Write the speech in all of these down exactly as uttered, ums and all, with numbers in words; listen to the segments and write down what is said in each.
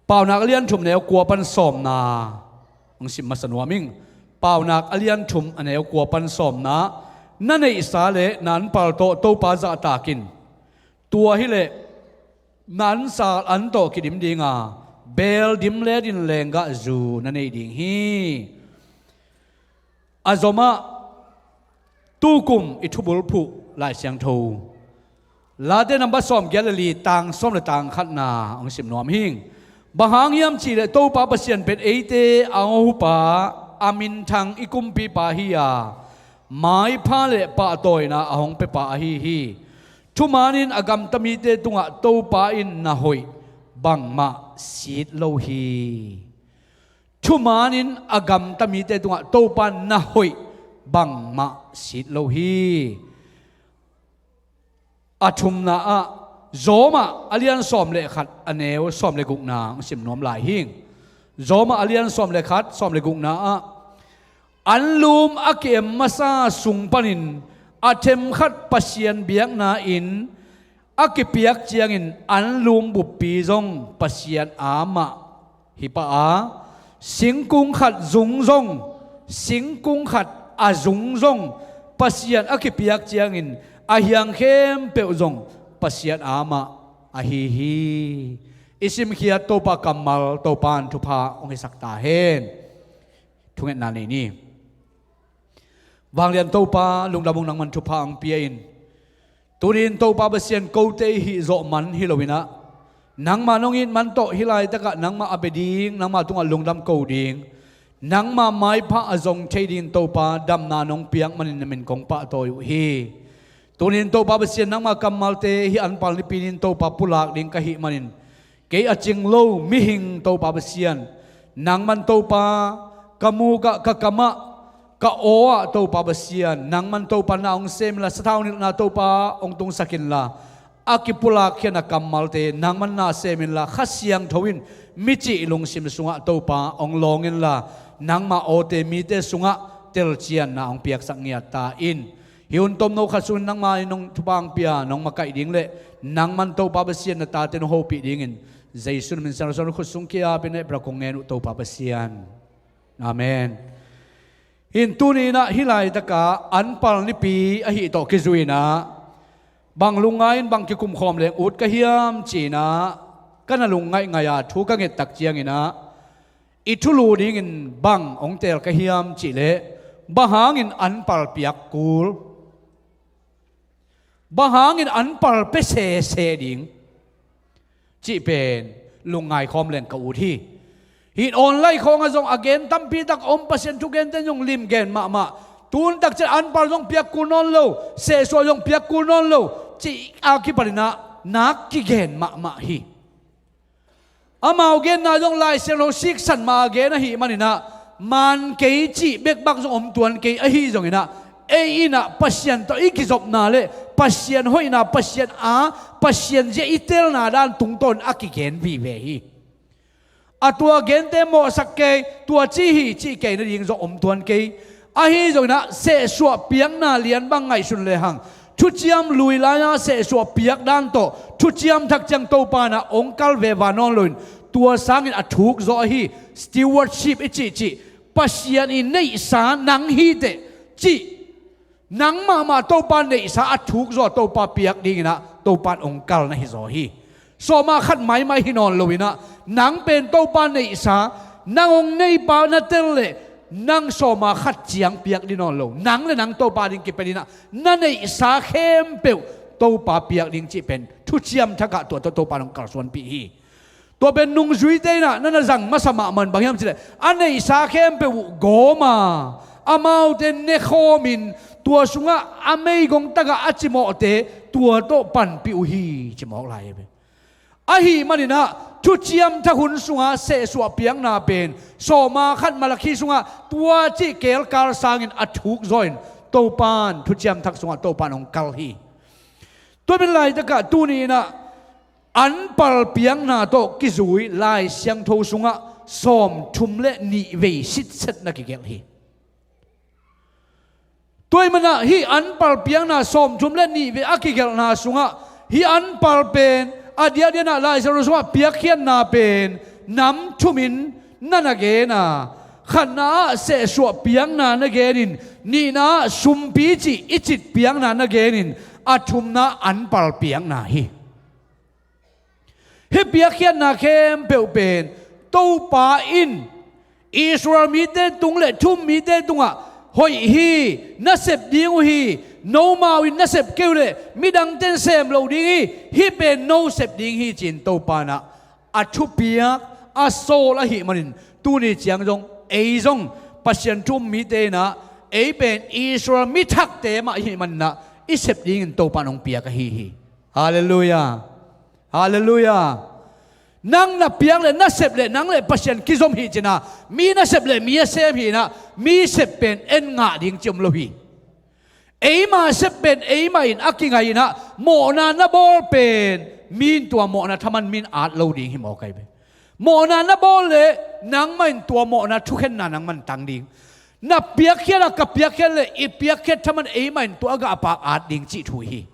Paunak a lian thum neu kua pan sawmna hong sim masa nuam ing. Paunak a lian thum a neu kua pan sawmna, na neihsa le na anpal tawh Topa zahtak in. Tua hileh na ansal an tawh kidim dinga beel dim le din lenggah zu na nei ding hi. A zomah tukum i thubulphuh Lai Siangtho Late nambat sawmgiat le li, tang sawm le tang khatna hong sim nuam hing. Bang hang hiam cihleh Topa Pasian pen eite a hong hupa, a minthang i kumpipa hi a, maipha le pahtawina a hong pepa ahi hi. Thumanin a gamta mite tungah Topa in na hoih bangmah sit lo hi. Thumanin a gamta mite tungah Topa na hoih bangmah sit lo hi. A thumna ah, Zawmah a lian sawm le khat a neu sawm le gukna hong sim nuam lai hing. Zawmah a lian sawm le khat sawm le gukna ah, anlum a ki-em masa sung panin a themkhat Pasian biakna in a kipiak ciangin anlum buppi zong Pasian a mah hi pah a, singkung khat zung zong, singkung khat a zung zong Pasian a kipiak ciangin a hiang khempeuh zong Pasian a mah ahi hi. I simkhiat Topa kammal Topa in thupha hong hisak ta hen. Thungetna nei ni. Vanglian Topa, lungdam ung, nangman thupha hong pia in. Tuni in Topa Pasian, kote i hih zawh man hi loinah, nangma nong it man tawh hih laitakah nangma a bia ding, nangma tungah lungdam ko ding, nangma maipha a zong thei dingin Topa damna nong piak manin na min kong pahtawi uh hi. Tuni in Topa Pasian, nangma kammalte hih anpal nipi ni-in Topa pulak ding ka hih manin, kei a cing lo mihing Topa Pasian, nangman Topa ka mukah, ka kamah, ka aw-ah Topa Pasian, nangman Topa na hong sem inla, sathau nilhna Topa hong tungsak inla, a kipulak khia na kammalte nangman na sem inla, Kha Siangtho in mi cih lungsim sungah Topa hong lawng inla, nangma awte mite sungah telcianna hong piaksak ngiat ta in. Hih hun tomno khat sungin nangma in nong thupha hong pia, nong makaih ding le nangman Topa Pasian na tate nong hopih dingin Jesu na min siangtho na khut sung kiapin hehpihna kong ngen uh Topa Pasian. Amen. Hih tuni inah hih laitakah anpal nipi ahih tawh kizui inah bang lungngai in bang kikumkhawm leng ut ka hiam ci-inah ka na lungngaih ngaih a thu ka ngettak cianginah i thulu dingin bang hong teel ka hiam cihleh, bang hangin anpal piak kul, bang hangin anpal pia sese ding cih pen lungngai khawm leng ka ut hi. Hih online khawngah zong a gen tampi tak a om, Pasian thugente zong lim gen mahmah. Tun takciang anpal zong piak kul nawn lo, sehsuah zong piak kul nawn lo cih a kipaninah nak kigen mahmah hi. Amau genna zong Lai Siangtho siksan ma a gen ahih maninah, man kei cih bekbak zong om tuan kei ahi zonginah, ei inah Pasian tawh i kizopna le Pasian hoihna, Pasian a, Pasian zia i telna dan tungtawnin a kigen vive hi. A tua gente mawhsak kei, tua ci hi cih kei nading zong om tuan kei. Ahi zonginah sehsuah piakna lian bang ngaihsun lehang, thuciam lui lai-a sehsuah piak dan tawh thuciam thak ciang Topa inah hong kal veva nawn loin, tua sangin a thuk zaw ahi stewardship i cihcih, Pasian i neihsa nang hi teh cih, nang mahmah Topa neihsa a thuk zaw Topa piak dinginah Topa in hong kal na hi zaw hi. Sawma khat maimai hi nawn loinah, nang pen Topa neihsa, nang hong neipa na tel leh nang sawma khat ciang piak ding nawn lo, nang le nang Topa ding kipia dinah na neihsa khempeuh Topa piak ding cih pen thuciam thakah tua tawh Topa in hong kalsuanpih hi. Tua pen nungzuite inah na na zang masa mahmah in bang hiam cihleh, a neihsa khempeuh uh gawm a, amaute nekhawmin tua sungah a meigong tagah a cimawhte tua tawh panpih uh hi, cimawh lai hi ve. Ahih maninah thuciam thak hun sungah sehsuah piakna pen sawma khat Malakhi sungah tua cih kelkal sangin a thuk zawin Topa in thuciam thak sungah Topa in hong kal hi. Tua pen laitakah tuni inah anpal piakna tawh kizui Lai Siangtho sungah sawmthum le nih vei sitset na kigelh hi. Tua ahih manah hih anpal piakna sawmthum le nih vei a kigelhna sungah hih anpal pen a diakdiaknah Lai Siangtho sungah piakkhiatna pen nam thumin na na gen a, khatna ah sehsuah piakna na genin, nihna ah sumpi cih i cit piakna na genin, a thumna anpal piakna hi. Hih piakkhiatna khempeuh pen Topa in Israel mite tung le thu-um mite tungah hoih hi, na sep ding uh hi, nomau in na sep kei uh leh midangte in sem lo ding hi, hih pen no sep ding hi ci-in Topa in ah a thupiak a sawl ahih manin tuni ciang zong ei zong Pasian thu-um mite in ah ei pen Israel mi thakte mah ihih manin ah i sep dingin Topa in hong piak ahi hi. Halleluiah. Halleluiah. Nang na piak le na sep le nang le Pasian kizom hi cin ah, mi na sep le mi a sem hi in ah, mi sep pen en ngah ding ci om lo hi. Eima sep pen eima in a kingai in ah, mawhna na bawl pen mi in tua mawhna thaman mi in at lo ding hi mawk ahi ve. Mawhna na bawl le nangmah in tua mawhna thukhenna nangmah in tang ding. Na piakkhiat a ka piakkhiat le i piakkhiat thaman eima in tua a gahpak at ding cih thu hi.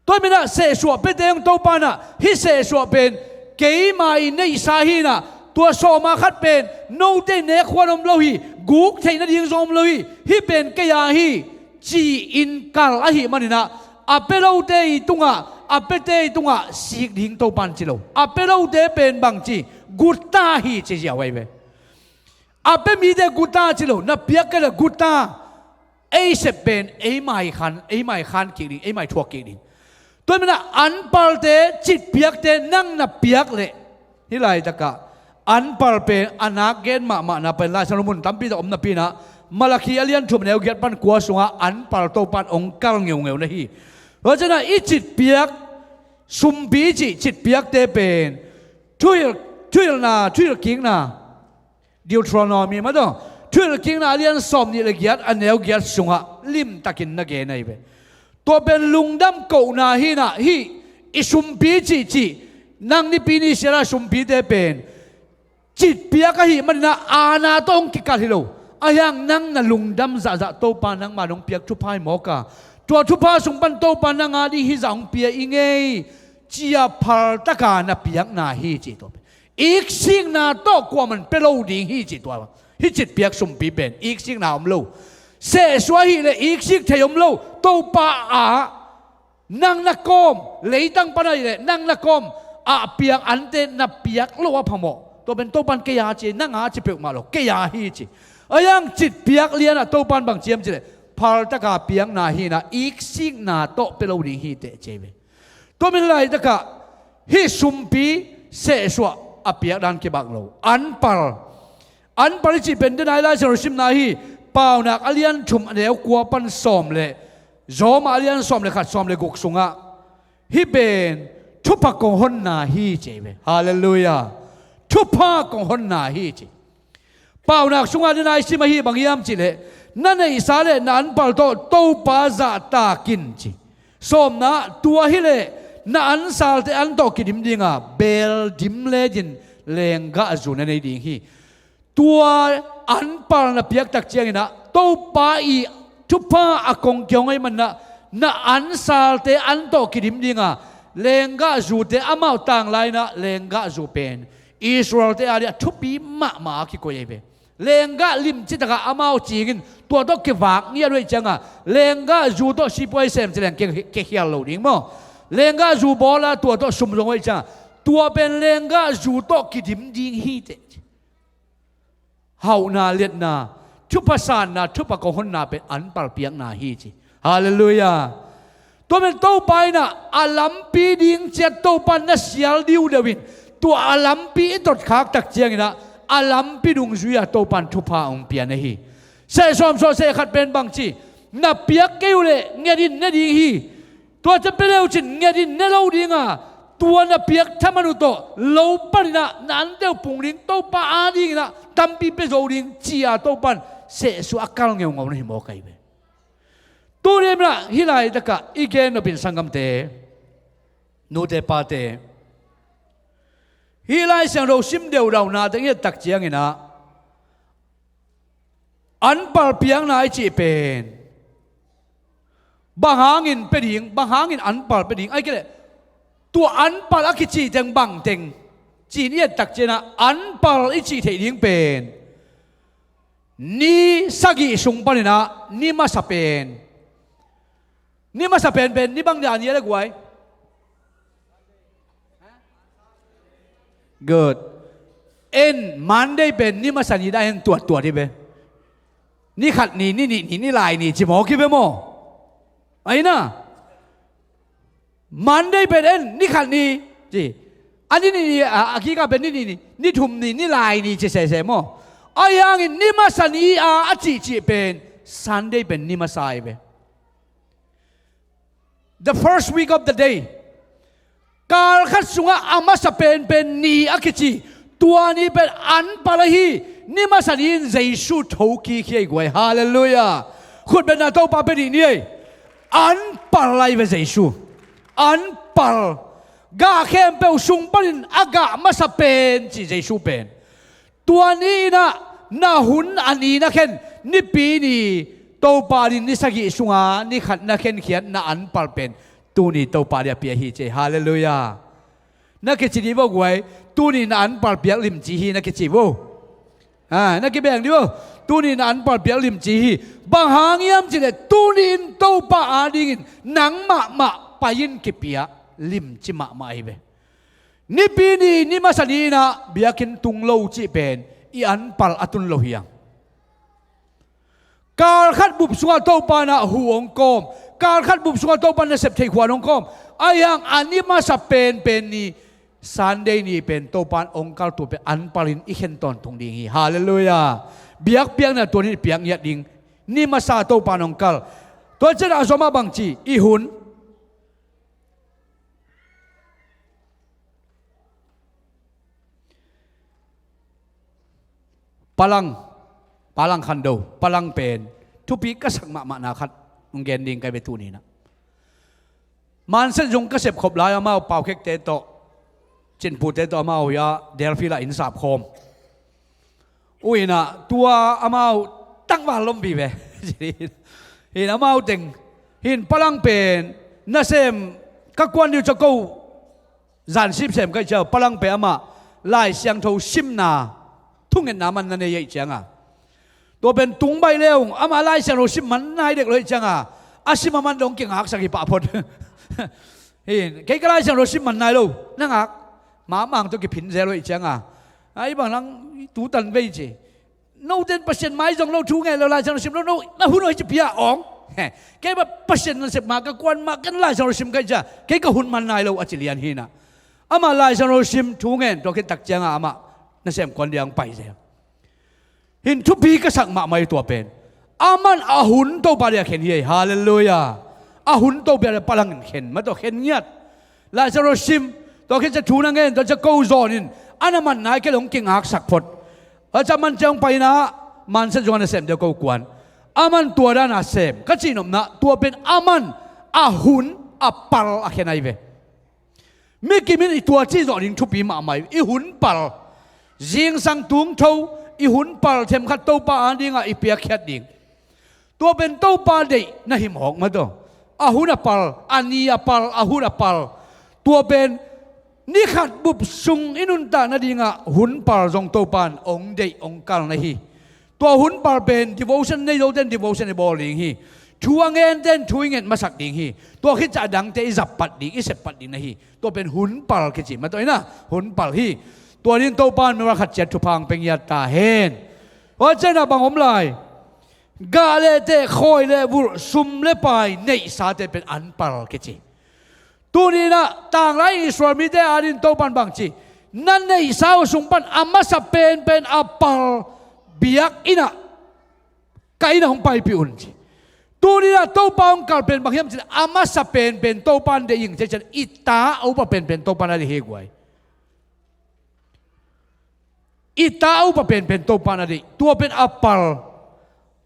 Tua manin ah sehsuah piate hong Topa in ah hih sehsuah pen keima i neihsa hi in ah, tua sawma khat pen note in nek huan om lo hi, guk theih nading zong om lo hi, hih pen kei a hi ci-in kal ahih manin ah, a pia lote i tungah, a piate i tungah sik ding Topa in ci lo. A pia lote pen bangci, guta hi ci ziau ahi ve. A pia mite guta ci lo, na piak kei le guta. Ei sep pen eima i khan, eima i khan kik ding, eima i thuak kik ding. Tua manin ah anpalte, citpiakte nang na piak leh hih laitakah anpal pen a nak gen mahmahna pen Lai Siangtho mun tampi tak om napi in ah, Malakhi a lian thum a neu giat pan kua sungah anpal Topa in hong kal ngeungeu na hi. Tua ciangin ah i citpiak, sumpi cih citpiakte pen thuhilh, thuhilhna, thuhilh kikna, Deuteronomy mah tawh, thuhilh kikna a lian sawmnih le giat a neu giat sungah limtakin na gen ahi ve. Tua pen lungdam kohna hi in ah, hih i sumpi cihcih, nang nipi ni siala sumpite pen citpiak ahih manin ah aana tawh hong kikal hi lo. Ahi hang nang na lungdam zahzah Topa nangma nong piak thupha hi mawk a, tua thupha sung pan Topa nang a ding hih zah hong pia i ngei ci-a phaltaka na piakna hi ci. Tua pen iksikna tawh kuaman pia lo ding hi ci. Tua hih citpiak sumpi pen iksikna om lo. Sehsuah ahih leh iksik thei om lo. Topa ah nang na kawm, leitang pan ahih leh nang na kawm ah piang ante na piak loh a phamawh. Tua pen Topa in kei a ci, nang a ci peuhmah lo, kei a hi ci. Ahi hang citpiak lianah Topa in bang ci hiam cih leh phaltaka piakna hi in ah, iksikna tawh pia lo ding hi teh ci hi ve. Tua manin laitakah hih sumpi sehsuah a piak dan kibang lo. Anpal, anpal i cih pen den a i Lai Siangtho simna hi. Paunak a lian thum a neu kua pan sawm le, Rom a lian sawm le khat, sawm le guk sungah hih pen thupha kong honna hi ci hi ve. Halleluiah. Thupha kong honna hi ci. Paunak sungah den a i sim ahi bang hiam cih leh, na neihsa le na anpal tawh Topa zahtak in ci. Sawmna, tua hi leh na ansalte an tawh kidim ding a, beel dim letin lenggahzu na nei ding hi. Tua anpal na piak tak ciangin ah Topa i thupha a kong kihong ahih manin ah, na ansalte an tawh kidim ding a, lenggahzute amau tanglai in ah lenggahzu pen Israelte a dingah thupi mahmah a kikoih ahi ve. Lenggah limci takah amau cingin tua tawh kivak ngiat uh ahih ciangah, lenggahzu tawh sipuai sem ci leng ke, kekhial lo ding maw? Lenggahzu bawl a tua tawh sum zong uh ahih ciangah, tua pen lenggahzu tawh kidim ding hi teh. Hauhna, liatna, thupha sanna, thupha kong honna pen anpal piakna hi ci. Halleluiah. Tua manin Topa in ah a lampi ding ciat Topa in na sial diudeuh in, tua a lampi i totkhak tak ciangin ah a lampi dungzui-a Topa in thupha hong pia na hi. Sehsawm sawh sehkhat pen bangci, na piak kei uh leh nget in ne ding hi. Tua ciang pia le uh cin nget in ne lo ding a, tua na piak thaman uh tawh lo panin ah na ante uh pung ding, Topa a dingin ah tampi pia zo ding ci-a Topa in sehsuah a kal ngeungau na hi mawk ahi ve. Tuni in ah hih laitakah i gen nop in sanggamte, nute pate, hih Lai Siangtho sim deuhdauhnate i et tak ciangin ah anpal piakna i cih pen bang hangin pia ding, bang hangin anpal pia ding, ahih kei leh tua anpal a kicih teng bang teng Cih i et tak ciangin ah anpal i cih theih ding pen ni sagih sung panin ah ni masa pen. Ni masa pen pen ni bang ni a ni a le guai. Good. En Monday pen ni masa ni dah en tuattuat hi ve. Ni khat ni, ni nih ni, ni lai ni ci mawk hi ve maw? Ahi na. Monday pen en ni khat ni ci. A ni nih ni, a, a kikal pen ni nih ni, ni thum ni, ni lai ni ci sese maw? Ahi hangin ni masa ni a a cihcih pen Sunday pen ni masa hi ve. The first week of the day. Kal khat sungah a masa penpen ni a kici. Tua ni pen anpal ahi. Ni masa ni in Jesu thokik hi ei guai. Halleluiah. Khut bengna Topa pia dih ni ei. Anpal ahi ve Jesu. Anpal. Gah khempeuh sung panin a gah masa pen ci Jesu pen. Tua ni in ah na hun a ni na khen, nipi ni Topa ni ni sagih sunga ni khat na khenkhiat na anpal pen tuni Topa ni a pia hi ci ei. Halleluiah. Na kici dih vo guai. Tuni na anpal piak limci hi na kici vo. Ah, na kibeng dih vo. Tuni na anpal piak limci hi. Bang hang hiam cih leh tuni in Topa adingin nang mahmah pai in kipiak limci mahmah hi ve. Nipi ni ni masa ni in ah biakinn tung lo cih pen i anpal a tun lo hi hang. Kal khat bup sungah Topa in ah hu hong kawm. Kal khat bup sungah Topa in ah sep theih khuan hong kawm. Ahi hang a ni masa penpen ni Sunday ni pen Topa in hong kal tua pen anpal in i khen tawntung ding hi. Halleluiah. Biakpiakna tua ni piak ngiat ding. Ni masa Topa in hong kal. Tua ciangin ah a zom ah bang ci i hun. Palang, palang khando, palang pen thupi ka sak mahmahna khat hong gen ding ka hi ve tuni in ah. Manset zung ka sepkhop lai amau Paukhekte tawh, Cinpute tawh amau hi a Delphi lah inn sapkhawm. Ui in ah tua amau tangval lom vive. Hi in amau teng hi in palang pen nasem ka kuan dih uh ca ko. Zan sipsem ka hih ciang palang pen amah Lai Siangtho simna thungetna man na nei ahih cianga, tua pen tung baih le ung amah Lai Siangtho sim man nai dek lo ahih cianga, a sim a man dong kingaksak hi pah phot. Hi in, kei ka Lai Siangtho sim man nai lo, na ngak, ma mang tawh kiphin zel lo ahih cianga, a, i bang nang tutan vei ci. Note in Pasian mai zong lo thu ngen lo, Lai Siangtho sim lo, no, na hun aw hi ci pia ong. He, kei bang Pasian nasep mah ka kuan mah, ken Lai Siangtho sim ka hih ciang kei ka hun man nai lo a ci lian hi in ah. Amah Lai Siangtho sim thu ngen tua khit tak cianga amah nasem kuan ding pai zel. Hi in thupi ka sak mahmah hi tua pen. Aman a hun Topa dia khen hi ei. Halleluiah. A hun Topa dia palang in khen, ma tawh khen ngiat. Lai Siangtho sim, tua khit ciang thu na ngen, tua ciang ko zawn in, a na man nai kei lo hong kingaksak phot. A ca man ciang pai in ah, manset zong a na sem deuh ko kuan. A man tua dan a sem, ka cihnopna, tua pen a man, a hun, a pal a khen ahi ve. Mi kim in i tua cih zawh ding thupi mahmah hi, i hun pal. Zingsang tung tho, i hun pal themkhat Topa adingah i piakkhiat ding. Tua pen Topa deih na hi mawk ma tawh. A hun a pal, a ni a pal, a hun a pal. Tua pen ni khat bup sung i nuntak nadingah hun pal zong Topa in ong deih ong kal na hi. Tua hun pal pen devotion nei zote in devotion i bawl ding hi. Thu a ngente in thu i nget masak ding hi. Tua khit ciang a dangte i zap pat ding, i sep pat ding na hi. Tua pen hun pal kici ma tawh hi na, hun pal hi. Tua ding Topa in mi khat ciat thupha pia ngiat ta hen. Tua ciangin ah bang om lai? Gah le teh, khawi le vulh, sum le pai, neihsate pen anpal kici. Tuni in ah tanglai Israel mite adingin Topa in bang ci? Na neihsa uh sung pan a masa penpen a pal biakinn ah Kain ah hong paipih un ci. Tuni in ah Topa hong kal pen bang hiam cih leh a masa penpen Topa in deih ing ci ciang i ta a upa penpen Topa in a deih hi guai. I ta a upa penpen Topa in a deih. Tua pen a pal.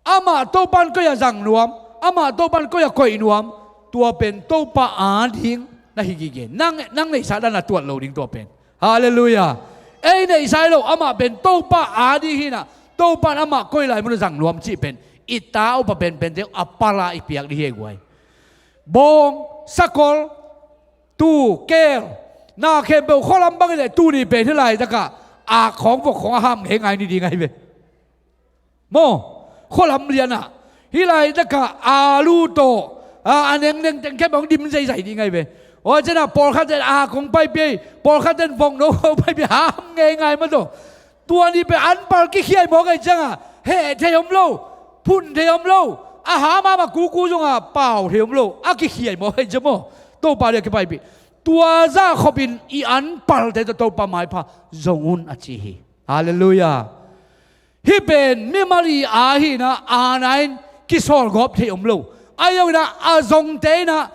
Amah Topa in koi ah zang nuam, amah Topa in koi ah koih nuam, tua pen Topa ading na hi gige. Nang, nang neihsa dan a tuat lo ding tua pen. Halleluiah. Ei neihsa hi lo, amah pen Topa ading hi in ah, Topa in amah koi lai mun ah zang nuam cih pen i ta a upa penpente uh a pal a i piak ding hi guai. Bawng, sakol, tu, kel, Na khempeuh khualam bangin le tuni pen hih laitakah ak khawng vok khawng a ham ngeingai ni ding ahi ve. Maw, khualam lianah hih laitakah alu tawh a, a nengneng teng khempeuh hong dim zeizai ding ahi ve. Aw, cianah pawlkhat ten ak hong paipih, pawlkhat ten vokno hong paipih, ham ngeingai mah tawh. Tua ni pen anpal kikhiai mawk ahi ciangah heh thei om lo, phun thei om lo, a hamham a kuku zongah pau thei om lo, a kikhiai mawk ahi ciang maw. Topa dia kipaipih. Tua zah khopin i anpalte tawh Topa maipha zong un a ci hi. Halleluiah. Hih pen mimali a hinah aana in kisawlgawp thei om lo. Ahi zonginah a zongte inah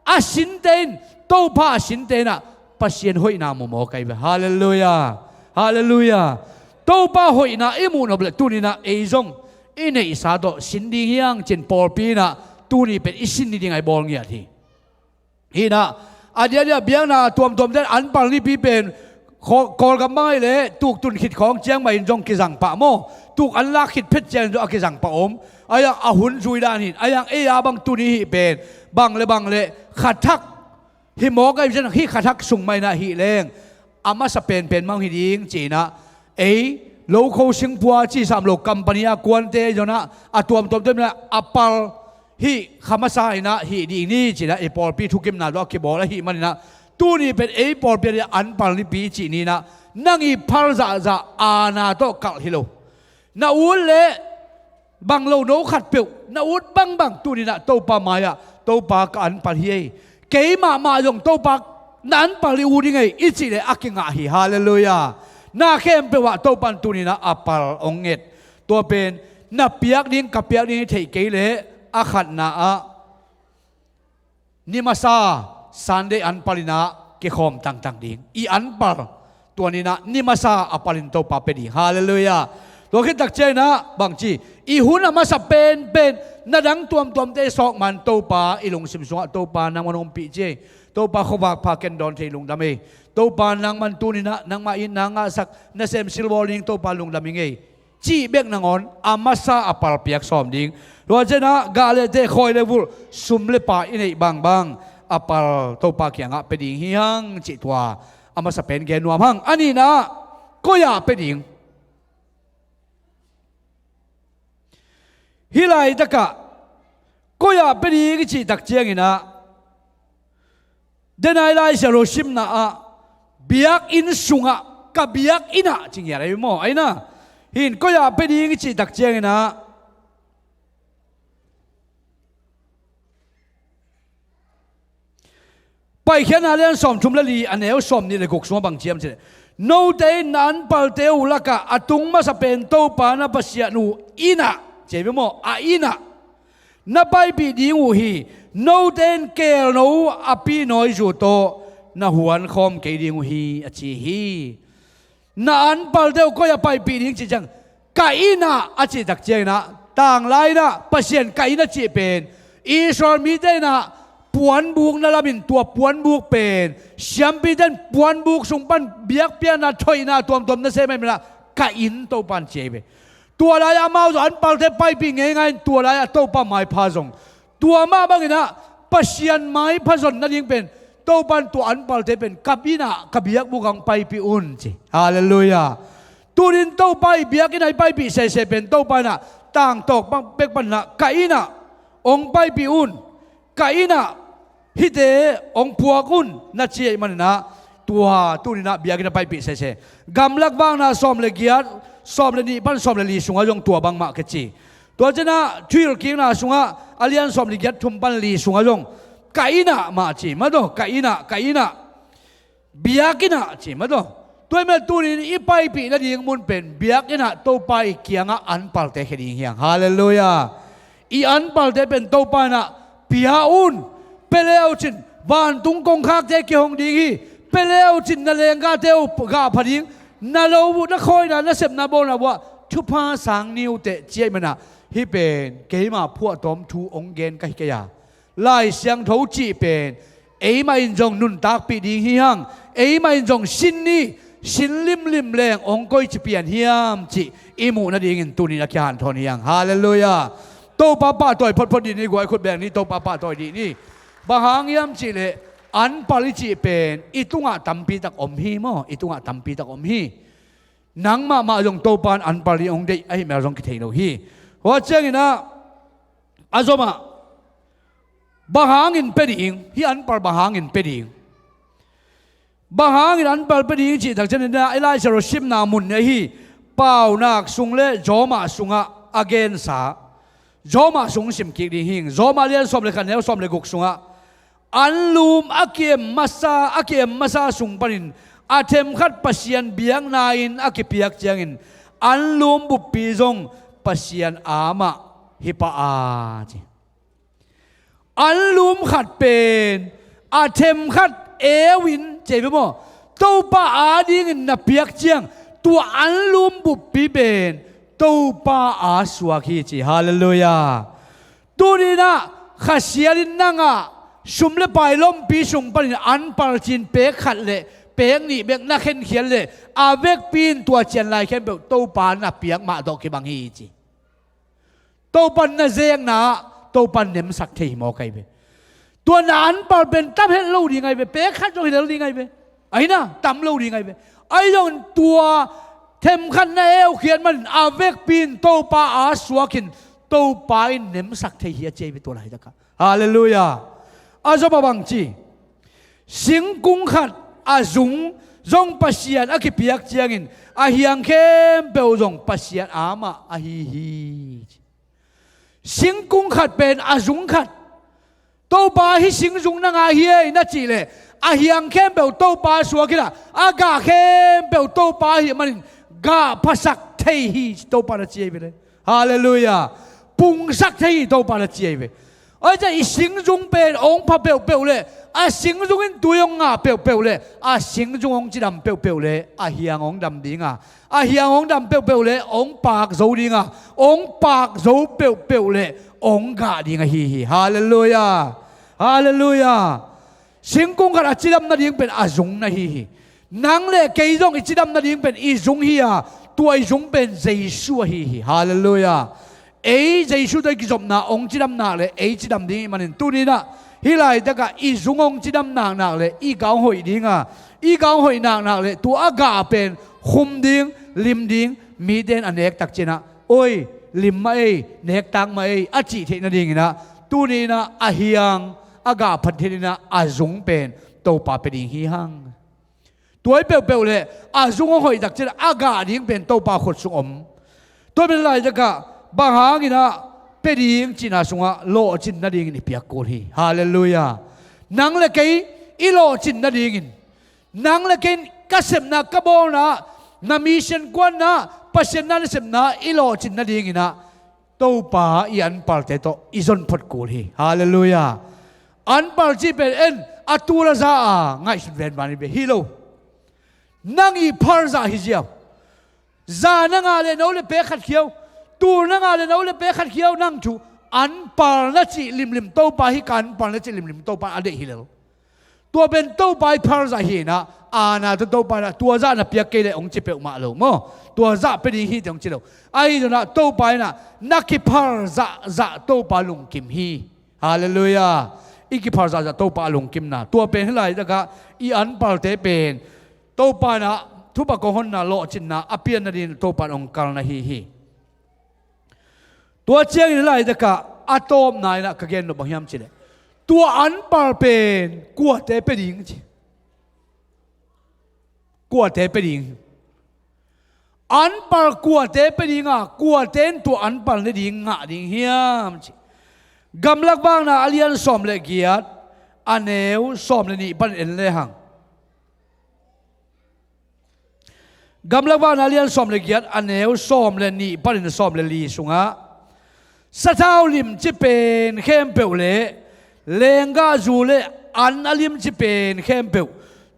a sinte in, Topa a sinte inah Pasian hoihna mawmaw kai ve. Halleluiah. Halleluiah. Topa hoihna i muh nop le tuninah ei zong i neihsa tawh sin ding hiang cin pawlpi inah tuni pen i sin ni ding a i bawl ngiat hi. Hinah a diadia biakna tuamtuamte anpal nipi pen Kawl-, Kawlgam bang ahi leh tuk tun khit khawng ciang mah in zong kizang pah maw? Tuk an lak khit phet ciang in zong a kizang pah om. Ahi a hun zui dan hin, ahi a ei a bang tuni hih pen bang le bang le khathak hi mawk ahi ciang hih khathak sung mah inah hih leng a masa penpen mang hi ding ci-inah ei lokho singpua ci sam lo company a kuante ahi zonah a tuamtuamte inah a pal hih kha masa inah hih ding ni ci-inah ei pawlpi thukimna tawh a kibawl ahih maninah tuni pen ei pawlpi a dih anpal nipi cih ni inah nang i phal zahzah aana tawh kalh hi lo. Na ut leh bang lo no khatpeuh na ut bangbang tuninah Topa mai-ah Topa ka anpal hi ei. Kei mahmah zong Topa na anpal i ut i ngei i cih leh a kingah hi. Halleluiah. Na khempeuh ah Topa in tuninah a pal hong nget. Tua pen na piak ding ka piak ding i theih kei leh a khatna ah ni masa Sunday anpal inah kikhawm tangtang ding. I anpal tua ninah ni masa a palin Topa pia ding. Halleluiah. Tua khit tak cianginah bangci i hun a masa penpen na dang tuamtuamte sawk man Topa i lungsim sungah Topa nangman ompih ci ei. Topa khuavak pha ken dawn thei lungdam ei. Topa nangman tuninah nangmah in na ngahsak nasem silbawl ding Topa lungdam i ngei. Cih bek nangawn a masa a pal piak sawm ding. Tua cianah gah le teh khawi le vulh sum le pai i neih bangbang a pal Topa kiangah pia ding hi hang cih tua a masa pen gen nuam hang. A nihna ah koi-ah pia ding? Hih laitakah koi-ah pia ding i cih tak cianginah Denai Lai Siangtho simna ah biakinn sungah ka biakinn ah ci ngiat ahi maw? Aina hin koi-ah pia ding i cih tak cianginah Paikhiatna lian sawmthum le li a neu sawmnih le guk sungah bang ciam cileh note in na anpalte uh lakah a tung masa pen Topa na Pasian uh inn ah ci ahi maw? A inn ah na paipih ding uh hi. Note in keelno uh a pihnawizu tawh na huankhawm kei ding uh hi a ci hi. Na anpalte uh koi-ah paipih ding cih ciang ka inn ah a cih tak cianginah tanglai inah Pasian ka inn a cih pen Israel mite inah puanbukna lamin tua puanbuk pen siampite in puanbuk sung pan biakpiakna thoihna tuamtuam na sem ahi manah ka inn Topa in ci ahi ve. Tua lai-ah amau zong anpalte paipih ngeingai in tua lai-ah Topa maipha zong tua mah banginah Pasian maipha zon nading pen Topa in tua anpalte pen ka inn ah ka biakbuk ah hong paipih un ci. Halleluiah. Tunin Topa i biakinn ah i paipih sese pen Topa inah tangtawk bek paninah ka inn ah hong paipih un. Ka inn ah hihte hong puak un na ci ahih maninah tua tuninah biakinn ah paipih sese. Gamlak Vakna sawm le giat, sawm le nih pan sawm le li sungah zong tua bangmah ka ci. Tua cianah Thuhilhkikna sungah a lian sawm le giat thum pan li sungah zong ka inn ah mah ci mah tawh, ka inn ah, ka inn ah, biakinn ah ci mah tawh. Tua ahih manin tunin i paipih nading mun pen biakinn ah Topa i kiangah anpalte khia ding hi hang. Halleluiah. I anpalte pen Topa inah pia un. Pia le uh cin vantung kongkhakte kihong ding hi. Pia le uh cin na lenggahte uh gah pha ding. Na lo uh, na khawina, na sepna bawlna uh ah thupha sang ni uh teh ci ahih manah hih pen keima phuahtawm thu hong gen ka hi kei a, Lai Siangtho cih pen eimah in zong nuntakpih ding hi hang. Eimah in zong sin ni, sin limlim leng hong koici pian hiam cih i muh nadingin tunin a kihanthawn hi hang. Halleluiah. Topa pahtawi photphot dih ni, guai khut beng ni, Topa pahtawi dih ni. Bang hang hiam cihleh Anpal i cih pen i tungah tampi tak om hi maw? I tungah tampi tak om hi. Nangmah mah zong Topa in anpal ding hong deih ahih mel zong kithei lo hi. Hua ciangin ah, a zomah bang hangin pia ding, hih anpal bang hangin pia ding, bang hangin anpal pia ding cih tak ciangin ah, Elijah ro simna mun ahi Paunak sung le Jomah sungah a gensa. Jomah sung sim kik ding hi. Jomah lian sawm le khat, neu sawm le guk sungah, anlum a ki-em masa, a ki-em masa sung panin a themkhat Pasian biakna-in a kipiak ciangin, anlum buppi zong Pasian amah hi pah a ci. Anlum khat pen a themkhat eu-in, ci hi ve maw, Topa adingin na piak ciang, tua anlum buppi pen Topa a suak hi ci. Halleluiah. Tuni-in ah Kha Sial in nang ah sum le pai lompi sung panin anpal ci-in pek khat le pek nih bek na khenkhiat leh, a vekpi in tua ciang lai khempeuh Topa na piak mah tawh kibang hi ci. Topa in na zekna ah Topa in nemsak thei hi mawk ahi ve. Tua na anpal pen tam het lo ding ahi ve, pek khat zong hi lel ding ahi ve. Ahi na, tam lo ding ahi ve. Ahi zongin tua themkhat na eukhiat manin a vekpi in Topa a suakin Topa in nemsak thei hi a ci ahi ve tua laitakah. Halleluiah. A zomah bang ci? Singkung khat a zung zong Pasian a kipiak ciangin a hiang khempeuh zong Pasian amah ahi hi. Singkung khat pen a zung khat, Topa hih singzung nang a hi ei na cih leh, a hiang khempeuh Topa suak in ah, a gah khempeuh Topa ahih manin gah phasak thei hi ci Topa na ci ahi ve le. Halleluiah. Pungsak thei hi Topa na ci ahi ve. Ahi ciang i singzung pen hong pha peuhpeuh leh, a singzung in tui hong ngah peuhpeuh leh, a singzung hong cidam peuhpeuh leh, a hiang hong dam ding a, a hiang hong dam peuhpeuh leh hong paak zo ding a, hong paak zo peuhpeuh leh hong gah ding ahi hi. Halleluiah. Halleluiah. Singkung khat a cidam nading pen a zung na hi hi. Nang le kei zong i cidam nading pen i zung hi a, tua i zung pen Jesu ahi hi. Halleluiah. Ei Jesu tawh i kizopna hong cidam nak leh ei cidam ding ahih manin tuni-in ah hih laitakah i zung hong cidam naknak leh i gah hong hoih ding a, i gah hong hoih naknak leh tua a gah pen khum ding, lim ding, mite in a nek tak ciangin ah, oi, lim mah ei, nektak mah ei, a cih theih nadingin ah tuni-in ah a hiang a gah phat theih nadingin ah a zung pen Topa pia ding hi hang. Tua hi peuhpeuh leh a zung hong hoih tak ciangin a gah ding pen Topa khut sung om. Tua pen laitakah bang hangin ah pia ding cihna sungah lawhcin nadingin i piak kul hi. Halleluiah. Nang le kei i lawhcin nadingin, nang le kei in ka sepna, ka bawlna, na mission kuanna, Pasian na nasepna i lawhcin nadingin ah Topa i anpalte tawh i zon phot kul hi. Halleluiah. Anpal cih pen en a tul a za a ngaihsut ven van hi ve hi lo. Nang i phal zah hi ziau. Za na ngah leh no le pek khat khiau. Tul na ngah leh no le pek khat khiau, nang thu anpal na cih limlim Topa hi, ka anpal na cih limlim Topa a deih hi lel. Tua pen Topa i phal zah hi in ah, aana tawh Topa in ah tua zah na piak kei leh hong ci peuhmah lo maw. Tua zah pia ding hi teh hong ci lo. Ahi zongin ah Topa in ah na kiphal zahzah Topa lungkim hi. Halleluiah. I kiphal zahzah Topa a lungkimna, tua pen hih laitakah i anpalte pen Topa in ah thupha kong honna, lawhcinna a pian nadingin Topa in hong kalna hi hi. Tua ciangin hih laitakah a tawpna in ah ka gen nop bang hiam cih leh, tua anpal pen kuate pia ding ci. Kuate pia ding. Anpal kuate pia ding a, kuate in tua anpal ne ding, ngah ding hiam ci. Gamlak Vakna a lian sawm le giat, a neu sawm le nih panin en lehang. Gamlak Vakna a lian sawm le giat, a neu sawm le nih panin sawm le li sungah, sathau limci pen khempeuh le lenggahzu le an a limci pen khempeuh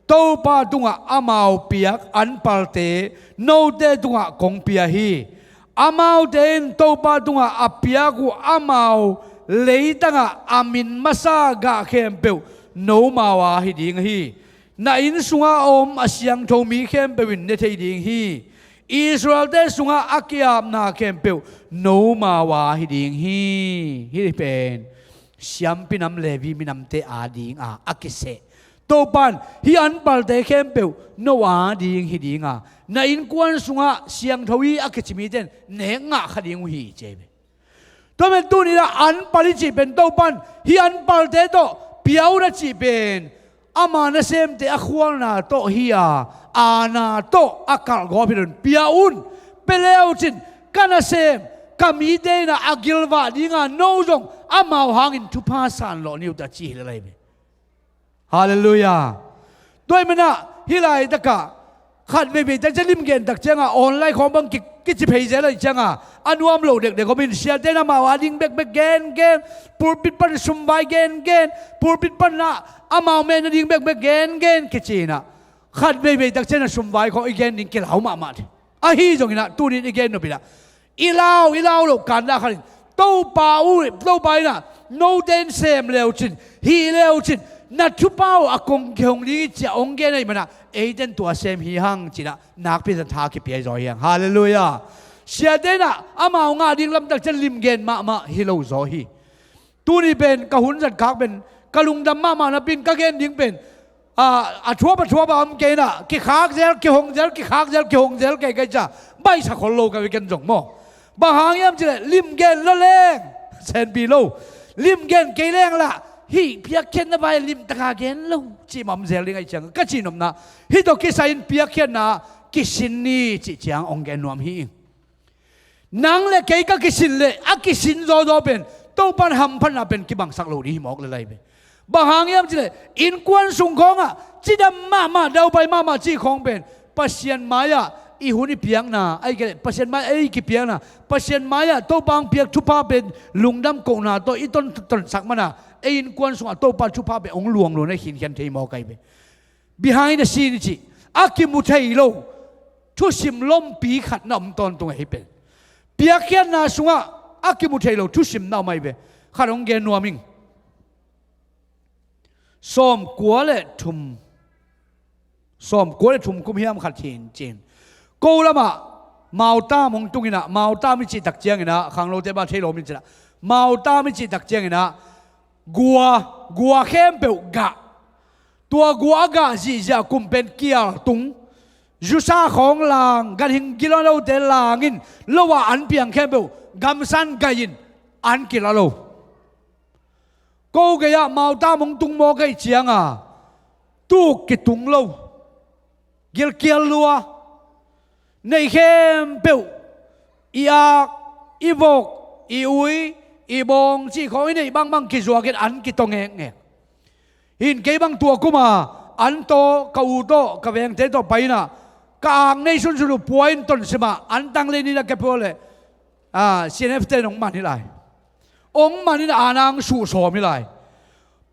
Topa tungah amau piak anpalte note tungah kong pia hi. Amaute in Topa tungah a piak uh amau leitangah a min masa gah khempeuh nomau a hi ding hi. Na inn sungah a om a siangtho mi khempeuh in ne thei ding hi. Israel-te sungah a ki-apna khempeuh nomau a hi ding hi. Hih pen siampi nam, Levi minamte adinga a kiseh Topan hih an palte khempeuh no a ding hi dinga, na innkuan sungah siangtho hi a kici mite in nek ngah kha ding uh hi, ci hi ve. Tua pen tuni-in ah an pal i cih pen Topan hih an palte tawh pia un a cih pen ama nasemte a khualna tawh hi a, aana tawh a kalhgawp hi lo in pia un. Pia le uh cin ka nasem, ka mite in ah a gilvah dinga no zong amau hangin thupha san lawh ni uh teh, ci hi lel hi ve. Halleluiah. Tua ahih manin ah hih laitakah khat veivei tak ciang limgen tak cianga online khawng bang ki, kici phei zel ahih cianga a nuam lo dekdek om in, siate in amau a ding bekbek gengen, pulpit pan sumvai gengen, pulpit pan ah amau meh nading bekbek gengen kici in ah, khat veivei tak ciang a sumvai khawng i gen ding kilau mahmah hi. Ahi zongin ah tuni-in i gen nop in ah, i lau, i lau loh kan dah khat in, Topa uh, Topa in ah note in sem le uh cin, hih le uh cin, na thupha uh a kong kihong ding hi, ci-a hong gen ahih manin ah eite in tua sem hi hang, ci-in ah nakpi takin tha kipia zaw hi hang. Halleluiah. Siate in ah amau ngah ding lamtak ciang limgen mahmah hi lo zaw hi. Tuni pen ka hun zat khak pen ka lungdam mahmah napi-in ka gen ding pen, a, a thuap a thuap a om kei in ah, kikhak zel, kihong zel, kikhak zel, kihong zel kei kei ciang baihsa khol lo ka hi ken zong maw. Bang hang hiam cih leh limgen lo leng senpi lo, limgen kei leng lah hih piakkhiatna vai limtaka gen lo cih mah om zel ding ahih ciang ka cihnopna, hih tawh kisai-in piakkhiatna kisin ni cih ciang hong gen nuam hi ing. Nang le kei ka kisin leh a kisin zawzaw pen Topan hamphatna pen kibangsak lo ding hi mawk lel hi ve. Bang hang hiam cih leh innkuan sung khawngah cidam mahmah, daupai mahmah cih khawng pen Pasian mai-ah i hun i piakna, ahih kei leh Pasian mai-ah ei kipiakna, Pasian mai-ah Topa hong piak thupha pen lungdam kohna tawh i ton, tonsak manin ah ei innkuan sungah Topa thupha pen hong luang lo na khinkhian thei mawk hi ve. Behind the scene i cih, a kimu thei lo thusim lompi khat na om tawntung ahi pen. Piakkhiatna sungah a kimu thei lo thusim na om ahi ve. Khat hong gen nuam ing. Sawmkua le thum, sawmkua le thum kum hiam khat hi in cin, ko lamah mautam hong tung in ah, mautam i cih tak ciangin ah khanglote bang thei lo om in cin ah, mautam i cih tak ciangin ah gua, gua khempeuh gah. Tua gua a gah zihziah kum pen kial tung, zusa khawng lang, ganhing gilo lote lang in lo-a an piang khempeuh gamsan gaih in an kila lo. Ko gei-ah mautam hong tung mawk ahih cianga tuk kitung lo, gilkial lua, neih khempeuh, i ak, i vok, i ui, i bawng cih khawng i neih bangbang kizuak in an kitong ngekngek. Hi in kei bang tua kuma an tawh, ka u tawh, ka vengte tawh pai in ah, ka ak nei sunsun uh pua in Tonsim ah an tanglei ni-in a ka pua leh, a, C N F te in hong man hi lai. Hong man in a, aana hong suhsawm hi lai.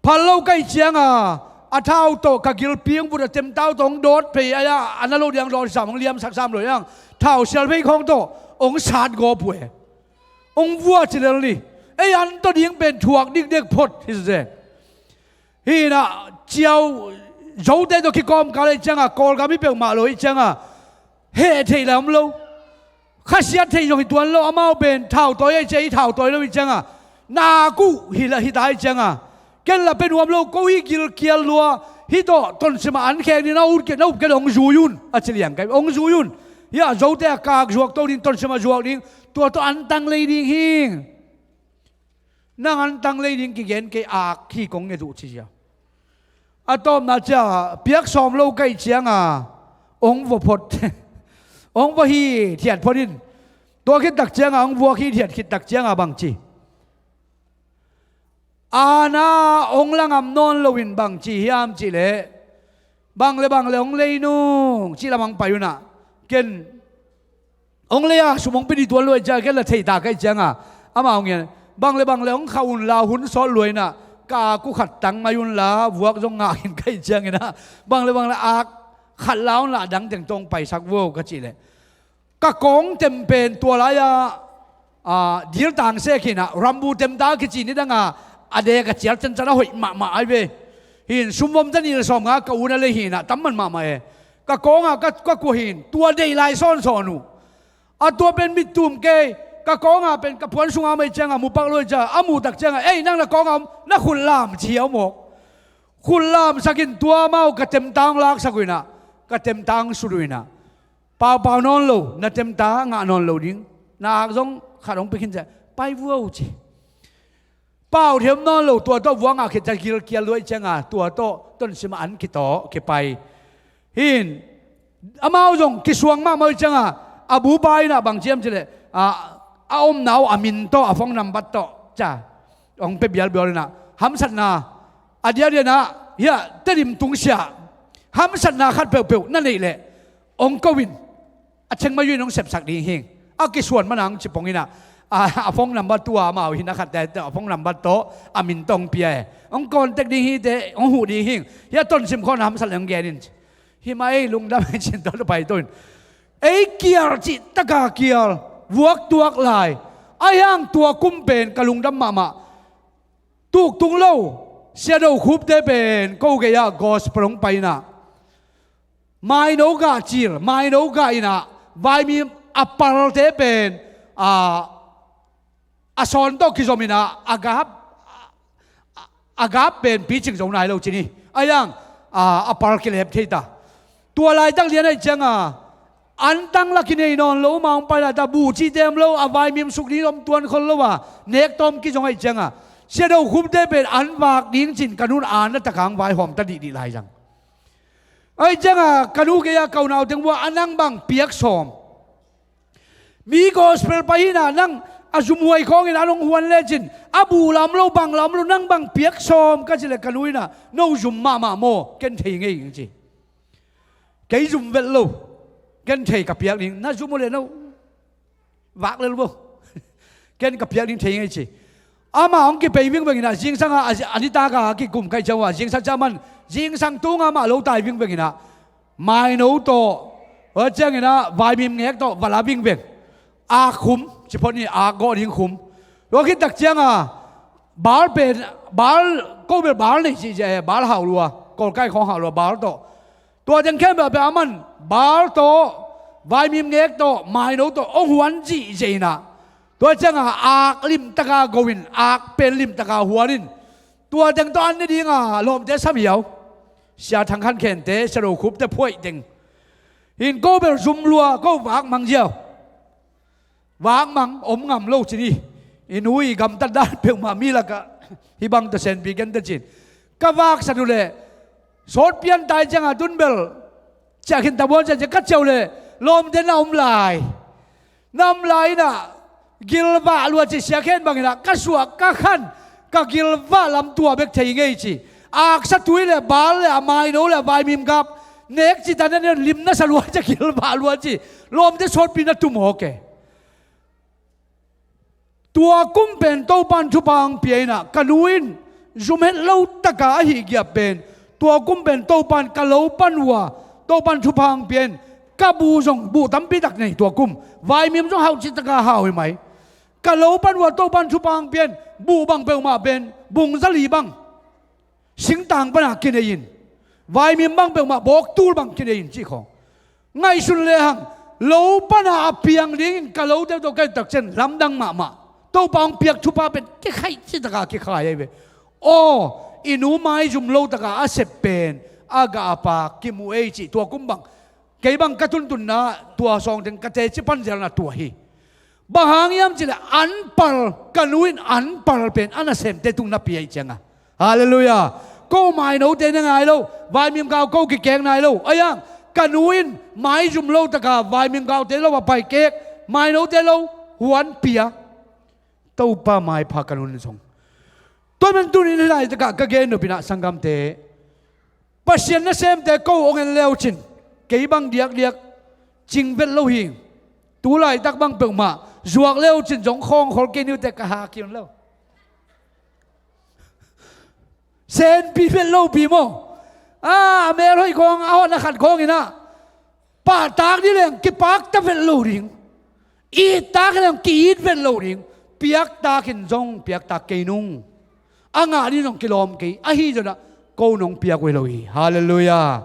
Phal lo ka hih cianga a thau tawh ka gilpi hong vut a, temtau tawh hong dawt phei a, a na lo ding hong dawt sam, hong liamsak sam lo ding, thau sial phei khawng tawh hong sat gawp uh e. Hong vua ci lel ni. Ei an tawh ding pen thuak dikdek phot hi zen. Hi in ah ciau, Zote tawh kikawmkal ahih cianga, Kawlgam hi peuhmah lo ahih cianga heh theih lah om lo. Khasiat theih zong hi tuan lo, amau pen thau tawi ahih ciang i thau tawi lo ahih cianga, nak uh hi lah hi ta ahih cianga, ken lah pia nuam lo, ko hi gilkial lua, hih tawh Tonsim ah an khek ni, na up kei, na up kei leh hong zui un, a ci liang ka hi, hong zui un. Hiah Zote a kak zuak to ding, Tonsim ah zuak ding, tua tawh an tanglei ding hi. Nang an tanglei ding kigen kei, ak hi kong nget uh ci sia. A tawpna ciah piak sawm lo ka hih cianga hong vua phot, hong vua hithiat phot in. Tua khit tak cianga hong vua hithiat khit tak cianga bang ci, aana hong la ngam nawn loin bang ci hiam cih leh, bang le bang le hong lei nung cih lam hong pai un ah, ken hong lei a, sum hong pia ding tuan lua ahih cianga ken lah thei ta ka hih cianga, amah hong ngen, bang le bang le hong khah un la, hun sawt lua in ah, ka ak uh khat tang mai un la, vuak zong ngah in ka hih ciangin ah, bang le bang le ak khat la un la, a dang teng tawh hong paisak vo ka cih leh, ka kawng tem pen tua lai-a, a, dil tang sek hi in ah, rambu tem ta kici ni danga a dek a cial ciancan a hoih mahmah ahi ve. Hi in sumvom za nih le sawmnga ka u na lei hi in ah, tam man mahmah e. Ka kawngah ka, ka kuah hi in, tua deih lai sawnsawn uh. A tua pen mit tum kei, ka kawngah pen ka puan sunga om ahih cianga mu pak lo ahih cianga, a muh tak cianga, ei, nang na kawngah om, na khut lam ci a om mawk. Khut lamsak in, tua amau ka temta hong laksak uh inah, ka temta hong sut uh inah, paupau nawn lo, na temta ngah nawn lo ding, na ak zong khat hong pia khin ciah, pai vua uh ci. Pau them nawn lo, tua tawh vua ngah khit ciah gilkial luai cianga, tua tawh Tonsim ah an kitawh kipai. Hin, amau zong kisuang mahmah uh cianga, a bupa inah bang ciam cileh, a, a omna uh a min tawh, a phone number tawh, ca, hong pia bialbial inah, hamsatna, a diakdiak inah, hiah, Tedim tungsiah, hamsatna khat peuhpeuh na neih leh, hong ko in, a chengmai uh in hong sepsak ding hing. A kisuan mana hong ci pong inah, a, a phone number tua amau hi na khat te, a phone number tawh, a min tawh hong pia e. Hong contact ding hi te, hong huh ding hing. Hiah Tonsim khawn hamsat leh hong gen in ci. Hi mah ei, lungdam ei cin tawh pai to in. Ei kial cih taka kial, vuak tuak lai. Ahi hang tua kum pen ka lungdam mahmah. Tuktung lo, Sia Do Khupte pen, ko gei-ah gospel hong pai inah. Maino gah cil, maino gah inah, vaimim a palte pen, a, a sawn tawh kizom inah, a gap, a, a gap pen picing zo nai lo cin hi. Ahi hang, a, a pal kilep thei ta. Tua laitak lian ahi cianga, an tang la kinei nawn lo, mah hong pai laitak buh cihte om lo, a vaimim suk ding om tuan khol lo a, nek tawm kizong ahi cianga, Sia Do Khupte pen an vak ding cin ka nun an na takang vaihawm ta dihdih lai zang. Ahi cianga, ka nu gei-ah ka unau teng vua a nang bang piak sawm. Mi gospel pai hinah nang a zumhuai khawngin an hong huan lecin, a buh lam lo, bang lam lo, nang bang piak sawm ka cileh ka nu inah, no zum mahmah maw, ken thei ngei ing ci. Kei zum vet lo, ken thei ka piak ding, na zum uh leh no vak lel vo. Ken ka piak ding thei ngei ci. Amah hong kipei vingveng inah, zingsang a, a, a nitak a kikum kaih ciang uh a, zingsang ciang man, zingsang tunga amah lo tai vingveng inah, maino tawh, hua ciang inah, vaimim ngek tawh, va la vingveng. Ak khum, ci phot ni, ak gawh ding khum. Tua khit tak cianga, bal pen, bal, ko bel bal nei cih cia e, bal hauh lua, kawlkaih khawng hauh lua, bal tawh. Tua teng khempeuh pen a man, bal tawh, vaimim ngek tawh, maino tawh, hong huan cih cia inah. Tua cianga, ak limtaka go in, ak pen limtaka huan in. Tua teng tawh an ne dinga, lawmte sam hiau. Sia Thang Khan Khente, Sia Do Khupte phuaih teng. Hin ko bel zum lua, ko vak mang ziau. Vak mang, om ngam lo cin hi. I nu i gamtat dan peuhmah mi lakah, hih bang tawh senpi kente cin. Ka vaksat uh leh, sawt pian tai cianga tun bel, ciah khin ta buan ciah ciah ka ciah uh leh, lawmte na om lai. Na om lai inah, gilvah lua ci, Sia Khen bang inah, ka suah, ka khan, ka gilvah lam tua bek thei ngei ci. Aksa tui leh, bal leh, a maino leh, a vaimim gap, nek ci ta na nen lim na sa lua ci, gilvah lua ci. Lawmte sawtpi na tum awk e. Tua kum pen Topan thupha hong pia inah, ka nu in zum het lo taka a hih giap pen, tua kum pen Topan ka lo pan uh a, Topan thupha hong pia in, ka buh zong, buh tampi tak nei tua kum, vaimim zong hauh cih taka hau hi mai. Ka lo pan uh a Topan thupha hong pia in, buh bang peuhmah pen, bung zali bang. Singtang pana kinei in, vaimim bang peuhmah bawktul bang kinei in cih khawng. Ngaihsun lehang, lo pana a piang dingin ka lote tawh ka et tak ciang lamdang mahmah. Topa hong piak thupha pen kikhaih cih taka kikhai ahi ve. Aw, i nu maizum lo taka a sep pen, a gah a pak kimu ei cih tua kum bang. Kei bang ka tuntunna, tua sawng teng ka teci pan zelna tua hi. Bang hang hiam cileh an pal, ka nu in an pal pen a nasemte tung na pia ih cianga. Halleluiah. Ko mainote na ngai lo, vaimim gau ko kikek nai lo. Ahi hang, ka nu in maizum lo taka vaimim gaute lo a paikek, mainote lo huan pia. Topa maipha ka nun zong. Tua man tunin hih laitakah ka gen nopinah sanggamte, Pasian nasemte ko hong en leucin, kei bang diakdiak cing vet lo hi. Tu laitak bang peuhmah zuak leucin zong khawngkhol kei niute ka hak hi un lo. Senpi vet lopi maw? A, a melhoih khawng, a hawhna khat khawng inah pahtak dih leng kipakta vet lo ding. Ittak leng ki-it vet lo ding. Piaktak in zong piaktak kei nung. A ngah dih zong kilawm kei. Ahi zonah ko nong piak uh hi lo hi. Halleluiah.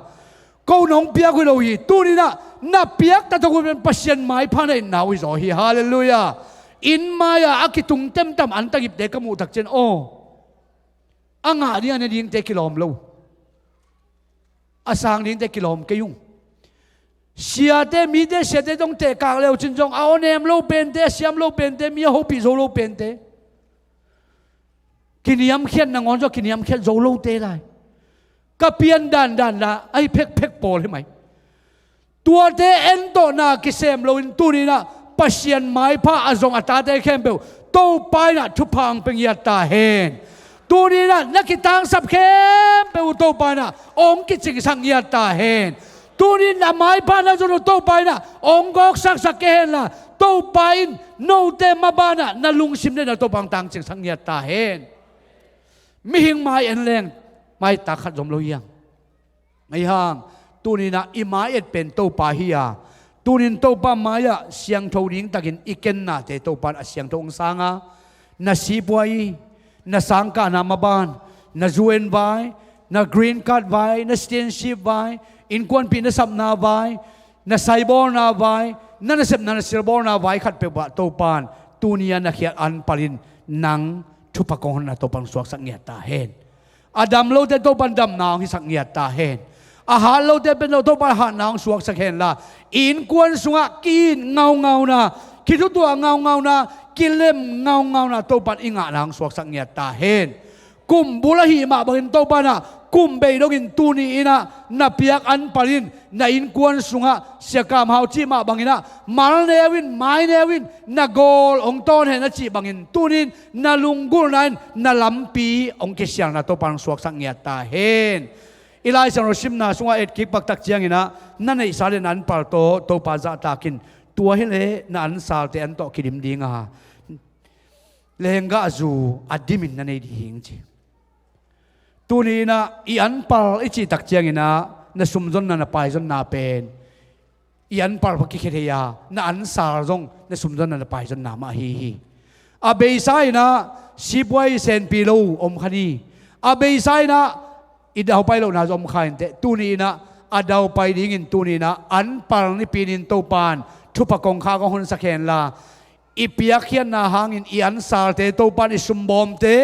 Ko nong piak uh hi lo hi. Tuninah na piakta tawk uh pen Pasian maipha na itna uh hi zaw hi. Halleluiah. Inn mai-ah a kitung temtam antagipte ka muh takcian aw, a ngah ding a ne dingte kilawm lo. a sang dingte kilawm kei ung. Siate, mite siate zong tehkak le uh cin zong a awnem lo pente, a siam lo pente, mi a hopih zo lo pente, kiniamkhiat nangawn zong kiniamkhiat zo lote lai. Ka pian dandan la ahi phekphek pawl hi mai. Tuate entawhna kisem loin tuni inah Pasian maipha a zong a tate khempeuh Topa inah thupha hong pia ngiat ta hen. Tuni inah na kitangsap khempeuh uh Topa inah hong kicingsak ngiat ta hen. Tuni in a maipha na zon uh Topa inah hong gawksaksak kei henla, Topa in note mabanah na lungsim dena Topa hong tangcingsak ngiat ta hen. Mihing mai en leng maitak khat zom lo hiang. Ahi hang, tuni inah i mai-et pen Topa hi a, tunin Topa mai-ah siangtho dingtakin i kennate Topa in a siangtho hong sang a, na sipuai, na sangkahna maban, na U N vai, na green card vai, na citizenship vai, innkuanpih na sapna vai, na saibawlna vai, na nasepna na silbawlna vai khatpeuh ah Topa in tuni a na khiat anpalin nang thupha kong honna Topa in suaksak ngiat ta hen. A dam lote Topa in damna hong hisak ngiat ta hen. A hat lote pen Topa in hatna hong suaksak henla, i innkuan sungah ki-it ngaungauna, kithutuah ngaungauna, kilem ngaungauna Topa in i ngahna hong suaksak ngiat ta hen. Kum bul ahih mah bangin Topa inah kum bei dongin tuni inah na piak anpalin na innkuan sungah siakam hau cih mah banginah mal neu in, mai neu in, na gawl hong tawn hen a cih bangin tunin na lunggulhna in na lampi hong kisialna Topa in hong suaksak ngiat ta hen. I Lai Siangtho simna sungah etkik paktak cianginah na neihsa le na anpal tawh Topa zahtakin, tua hileh na ansalte an tawh kidim ding a, lenggahzu a dimin na nei ding hi ing ci. Tuni inah i anpal i cihtak cianginah na sumzonna na paizonna pen i anpal va kikhia thei a, na ansal zong na sumzonna na paizonna mah ahi hi. A beisa inah sipuai senpi lo om kha ni. A beisa inah i daupai lohna zong om kha inteh. Tuni inah a daupai dingin tuni inah anpal nipi nin Topa in thupha kongkhak hong honsak henla, i piakkhiatna hangin i ansalte Topa in, i sumbawmte,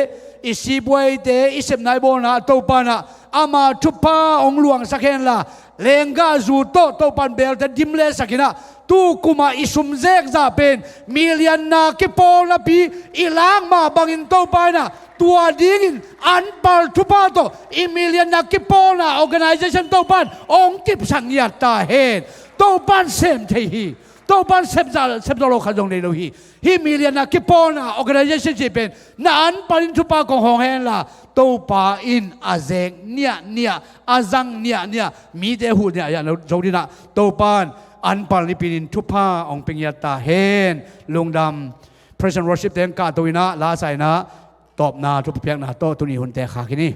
i sipuaite, i sepna i bawlna Topa inah ama thupha hong luangsak henla, lenggahzu tawh Topa in belte dim lehsak inah, tu kumah i sum zekzah pen million-na kipawlnapi i lak mah bangin Topa inah tua dingin anpal thupha tawh i million-na kipawlna organization Topa in hong kipsak ngiat ta hen. Topa in sem thei hi. Topa in sepzah, sepzawh lo khat zong nei lo hi. Hih million-na kipawlna organization cih pen na anpalin thupha kong hawng henla, Topa in a zek niahniah, a zang niahniah, mite huh niahniah zo dinah Topa in anpal nipi nin thupha hong pia ngiat ta hen. Lungdam. Praise and worship te hong kahto inah, lasa inah tawpna thupha piakna tawh tuni hunte khak hi ni.